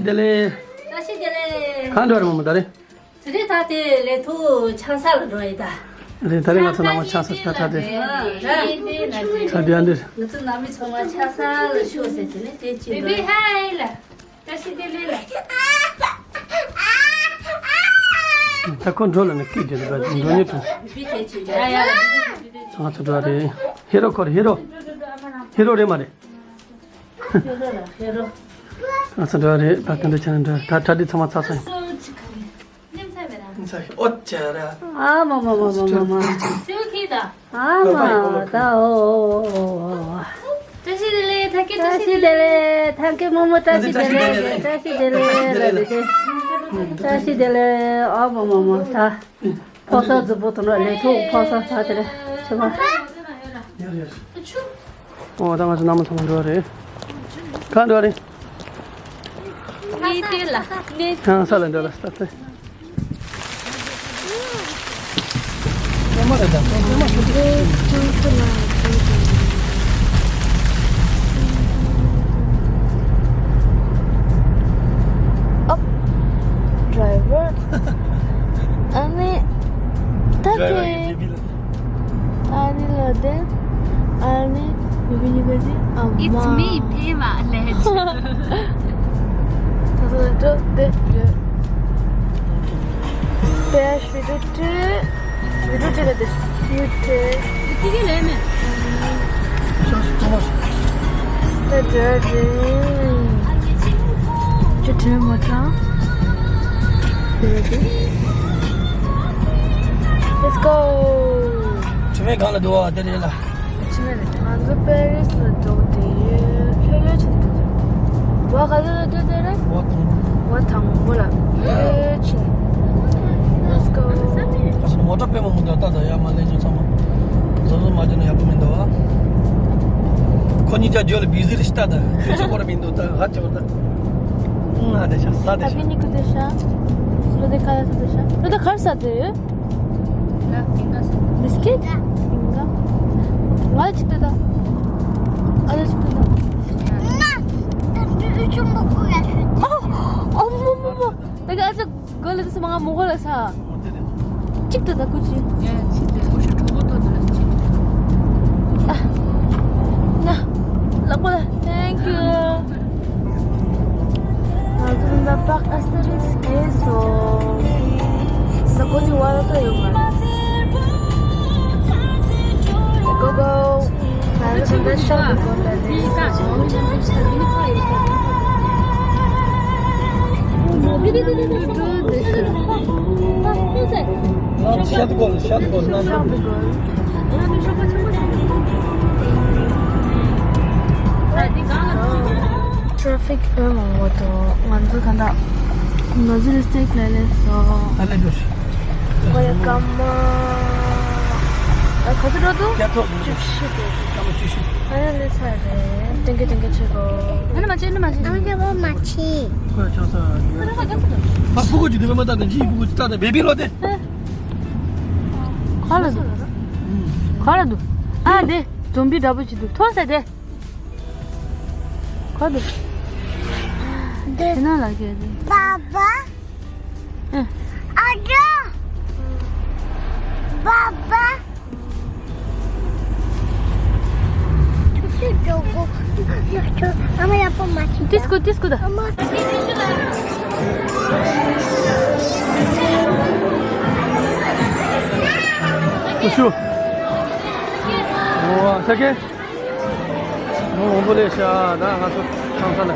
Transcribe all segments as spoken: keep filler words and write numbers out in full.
བདེ་ལེགས། བཀྲ་ཤིས་བདེ་ལེགས། གང་འགྲོ་རེད་མོ་མོ་ད་རེད། དེ་རིང་ད་དེ་ལས་ཐུག་ཆང་ས་ལ་འགྲོ་ཡི་ད། རེད་ད་རེད། ང་ཚོ་ནང་མ་ཆང་ས་ད་ད་དེ། ཨ་ར། ད་དེ་ཨ་འདིར། ང་ཚོ་ནང་མི་ཚང་མ་ཆང་ས་ལ་ཤོག་ཟེར་དེ་ནས་དེ་ཅི་འདྲ། བཀྲ་ཤིས་བདེ་ལེགས་ལ། ད་ཁོ་འགྲོ་ལ་ནི་སྐད་རྒྱག་འགྲོ་ནི་འགྲོ། ང་ཚོ་འགྲོ་རེད། ཧེ་རོ་ཁོ་རེད། ཧེ་རོ། ཧེ་རོ་རེད་མ་རེད། ང་ཚོ་འགྲོ་རེད། ད་དེ་འདྲ་བྱས་ན་འགྲོ། ད་གྲ་སྒྲིག་ཚང་མ་ཚར་སོང་། ཨ་མ་མ་མ་མ་མ། ཨ་མ་མ་མ་མ། ད་ཨོ་ཨོ་ཨོ་ཨོ། བཀྲ་ཤིས་བདེ་ལེགས། ཐང་ཀེ་བཀྲ་ཤིས་བདེ་ལེགས། ཐང་ཀེ་མོ་མོ་བཀྲ་ཤིས་བདེ་ལེགས། བཀྲ་ཤིས་བདེ་ལེགས་ལ་བདེ་བདེ། བཀྲ་ཤིས་བདེ་ལེགས། ཨ་མ་མ་མ། ད་ཕོ་གསར་རྫི་པོ་དང་ལས་ཐོག་ཕོ་གསར་ཚ་དེ་རེད་ཆུ་བ། ཨོ་ད་ང་ཚོ་མནའ་མ་ཚང་མ་འགྲོ་བ་རེད། གང་འགྲོ་བ་རེད། གནས་དེ་ལ་གནས། ཨ་ས་ལ་འགྲོ་ལ་ས་ཚེ། ཨོ། ཌ་རའི་ཝར། ཨ་ནི། ད་དེ། ཨ་ནི་ལ་དེ། ཨ་ནི། ཡུ་བི་ཉི་ག་ཅི། ཨ་མ། It's me, Pema Legend. ད་ད་ད་དེ། དེ། དེ་ཞུ་དུ་དེ། ཡུ་ཊུབ་ཅེ་ནལ་དེ། ཡུ་ཊུབ། དེ་གི་ལས་མེད། ད་དེ་དེ། ཅི་དྲན་མ་དྲན། དེ་དེ། Let's go. དྲི་མེད་གང་ལ་འདུག་བ་དེ་རེད་ལ། ཅི་མེད་རེད། ང་ཚོ་པེ་རི་སི་ལ་འགྲོ་གི་དེ་ཡོད། ལྷོད་ལྷོད་བྱས་འདུག་བ་ག་ཚོད་ལ་འགྲོ་དེ་རེད། བ་དང་པོ་ལ་ལྷོད་ཕྱིན། Let's go. ཨ་ས་མོ་ཊ་པད་མ་མོ་ཊ་ཏག་ཏག་ཡར་མར་ལེན་རྒྱུ་ཚང་མ་བཟོ་བཟོ་མ་བྱས་ན་ཡག་པོ་མི་འདུག་བ། ཁོ་གཉིས་ཀྱང་ཇོ་ལ་བི་ཟི་རེད་ཤི་ཏག་ཏག་ཁྱོད་ཚོ་ཁོ་ར་མི་འདུག་ད་ཧ་ཅང་ད། ང་དེ་ཤ་ས་དེ་ཤ། ཨ་ཕི་ནི་ཀུ་དེ་ཤ། ལོ་དེ་ཁ་ལ་ས་དེ་ཡོད། ལ་ཕིང་ག་ས། བི་སི་ཀིཊ། ཕིང་ག་ང་ལ་ཅིག་ལྟོས་དང་། ཨ་ལ་ཅིག་ལྟོས་དང་། ང་ད་འདི་ཆུང་མ་ཁོ་ཡ་ཤོད། ཨ་ཨ་མོ་མོ་མོ། ད་ག་ཨ་ཅག་གོ་ལ་དུ་སི་མ་ང་མོ་གོ་ལ་ས། ཅིག་ལྟོས་དང་ཁུ་ཅི། ཡ་ཅིག་ལྟོས། ཁུ་ཤུ་གྲོགས་པོ་ཏོ་ཏོ་ལ་ཅིག་ཨ་ན་ལག་པ་ལ། Thank you. ང་ཚོ་འདི་པག་ཨ་སྟེ་རིགས་སྐྱེས་སོང་། ས་གོ་ནི་བ་ལ་ཏོ་ཡོད་མ་རེད། Go go. ང་ཚོ་འདི་ཤོག་གི་གོ་ལ་རེད། ཤོག་གི་གོ་ལ། ཤོག་གི་གོ་ལ། Traffic ཨོ་མང་པོ་འདུག་ང་ཚོ་ག་འདྲ། ང་ཚོ་རི་སྟེག་ལ་སླེབས་སོང་། ཨ་ལེ་འགྲོ་ཤི། Welcome. ཨ་ག་ཚོད་འགྲོ་འདུག་སྐྱབས་ཐོག་བཅུ་བཞི་འདུག་སྐར་མ་བཅུ་བཞི། ཨ་ཡ་ལེ་ཚར་རེད། ཏན་ཀེ་ཏན་ཀེ་ཆེ་གོ་ཨ་ནི་མ་ཆེ་ཨ་ནི་མ་ཆེ། ཨ་ནི་མ་ཆེ། ཁོས་ཆང་ས་ཡོད། ཨ་ཕྲུ་གུ་ཅིག་དེ་བས་མ་བཏང་ནས་ཅི་ཕྲུ་གུ་ཅིག་བཏང་ནས་བེ་བི་རོ་དེ། ག་ལ་འདུག་ག་ལ་འདུག་ཨ་དེ་ཛོམ་བི་འདྲ་པོ་ཅིག་འདུག་ཐོན་ཟེར་དེ། ག་འདུག་དེ་ན་ལ་གས་དེ། པ་པ། ཨ་ཅོ། པ་པ། ཨ་མ་ཡག་པོ་མ་བྱེད། ཏིས་ཀོ་ཏིས་ཀོ་ད། ཨུ་ཤུ། ཨོ་ས་ཀེ། ཨོ་འོང་པོ་ལེ་ཤ་ད་ང་ཚོ་ཁང་ཁ་ལ།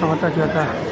ཨ་ད་ཅོ་ད།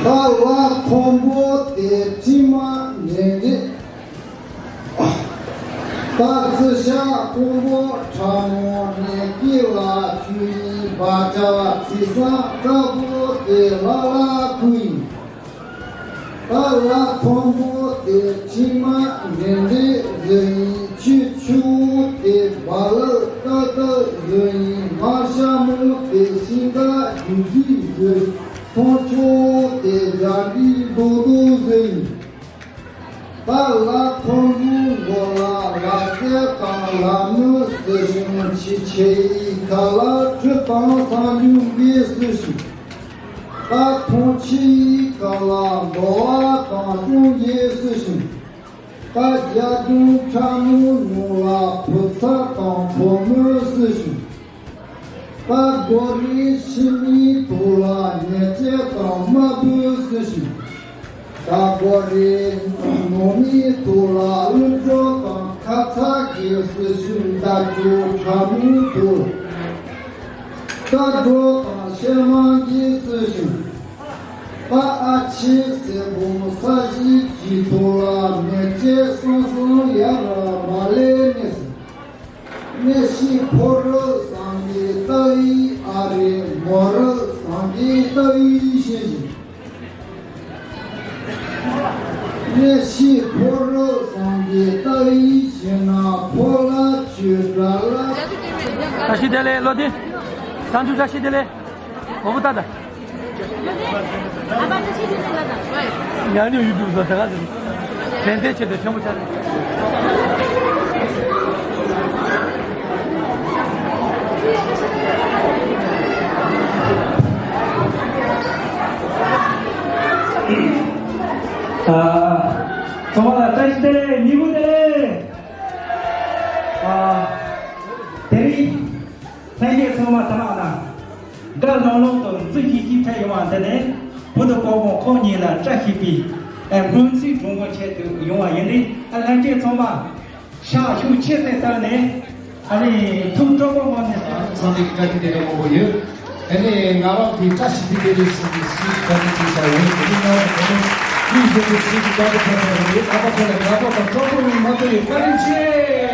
ད་ལ་མཐོན་པོ་དེ་དྲི་མ་འདྲེན་འདྲེན། ད་ཙི་ཤ་དཀོན་པོ་ཁྲ་མོ་ནས་སྐེ་ལ་ཆུ་ཡིས་སྦ་བྱ་བ་ཚིག་སང་དཀར་པོ་དེ་ལ་ལ་ཁུ་ཡིན། ད་ལ་མཐོན་པོ་དེ་དྲི་མ་འདྲེན་འདྲེན་བཟོ་ཡིན། ཆུ་ཆུ་བོ་དེ་རྦ་རླབས་ཏག་ཏག་བཟོ་ཡིན། མར་ཤ་མོ་དེ་ཤིང་རྟ་རྒྱུག་རྒྱུག་བཟོ་ཡིན། མཐོང་ཆུང་དེ་རྒྱ་འདྲིས་རྡོག་རྡོག་བཟོ་ཡིན། ད་ལ་མཐོན་པོའི་མགོ་ལ་ལ་རྩེ་དང་ལ་མོ་བཟོ་ཞིང་། ཆེ་ཆེ་ཡི་ཁ་ལ་ཁྲི་དང་གསང་སྤྱོད་འགས་བཟོ་ཞིང་། ད་མཐོང་ཆེ་ཡི་ཁ་ལ་འདོ་བ་དང་སྐྱོང་རྒྱལ་བཟོ་ཞིང་། ད་རྒྱ་གདོང་ཁྲ་མོའི་ནང་ལ་བུ་ཚ་དང་བུ་མོ་བཟོ་ཞིང་། ད་སྒོ་རའི་ཕྱི་མའི་ཐོག་ལ་ཉེར་སྤྱོད་དང་དམར་པོ་བཟོ་ཞིང་། ད་སྒོ་རའི་ནང་མའི་ཐོག་ལ་གླུ་སྒྲོག་དང་ཁ་ཚ་གི་བཟོ་ཞིང་། ད་ཅོ་ཁྲ་མོའི་ཐོག་ལ་སྐྲ་སྒྲོག་དང་ཤེལ་མ་གི་བཟོ་ཞིང་། ད་ཨ་ཆེ་སེར་པོ་ས་གཞི་གི་ཐོག་ལ་མེ་ལྕེ་སང་སང་ཡར་མར་ལས་གནས་སོ། གནས་ཤིང་ཕོ་རབ་སངས་རྒྱས་ལྟ་བུའི་ཨ་རེ། མོ་རབ་སངས་རྒྱས་ལྟ་བུའི་ཤེས་བཞིན། གནས་ཤིང་ཕོ་རབ་སངས་རྒྱས་ལྟ་བུའི་ཤེས་ན། ཕོ་ལ་ཆོས་གྲྭ་ལ། བཀྲ་ཤིས་བདེ་ལེགས། བློ་བདེ། བསམ་གྲུབ་བཀྲ་ཤིས་བདེ་ལེགས། འོ་བུ་ཏ་ཏ། ཉང་ཉུང་ཡུ་ཊུབ་བཟོ་དེ་ག་ཟེར། དྲན་རྟེན་ཆེད་དུ་ཆེན་པོ་ཆགས། ཨ། ཚང་མ་ལ་བཀྲ་ཤིས་བདེ་ལེགས། ཉིན་གུང་བདེ་ལེགས། ཨ། དེ་རིང་། ལྷན་རྒྱས་ཚང་མ་ད་ནང་ན། དགའ་ལྷང་ལྷང་དང་འཛུམ་ཤིག་ཤིག་འཕྲད་ཡོང་བ་འདི་ནི། བུ་དང་དཔའ་བོ་ཁོང་གཉིས་ལ་བཀྲ་ཤིས་པའི་སྔོན་ཚེས་གྲོགས་མོ་ཆེད་དུ་ཡོང་བ་ཡིན་ཏེ། ཨ། ལྷན་རྒྱས་ཚང་མ་ཕྱག་ཤུགས་ཆེ་ཚད་བཏང་ནས། ཨ་ནི་ཐུགས་སྤྲོ་པོ་ངང་ནས། ཚང་མས་བཀྲ་ཤིས་བདེ་ལེགས་མང་པོ་ཡོད། ཨ་ནི་ང་རང་གིས་བཀྲ་ཤིས་བདེ་ལེགས་ཟེར་ནས་སུས་བཀའ་དྲིན་ཆེ་ཞུ་ཡོད། དེ་ནི་ང་རང་གི་མི་ཞིག་གི་ཆེད་དུ་བཀའ་དྲིན་ཆེ་ཞུ་ཡོད། ཨ་ཕ་ཚོ་ལ་དགའ་པོ་དང་སྤྲོ་པོ་ཡོང་མ་ཐུབ་ཡོད། བཀའ་དྲིན་ཆེ།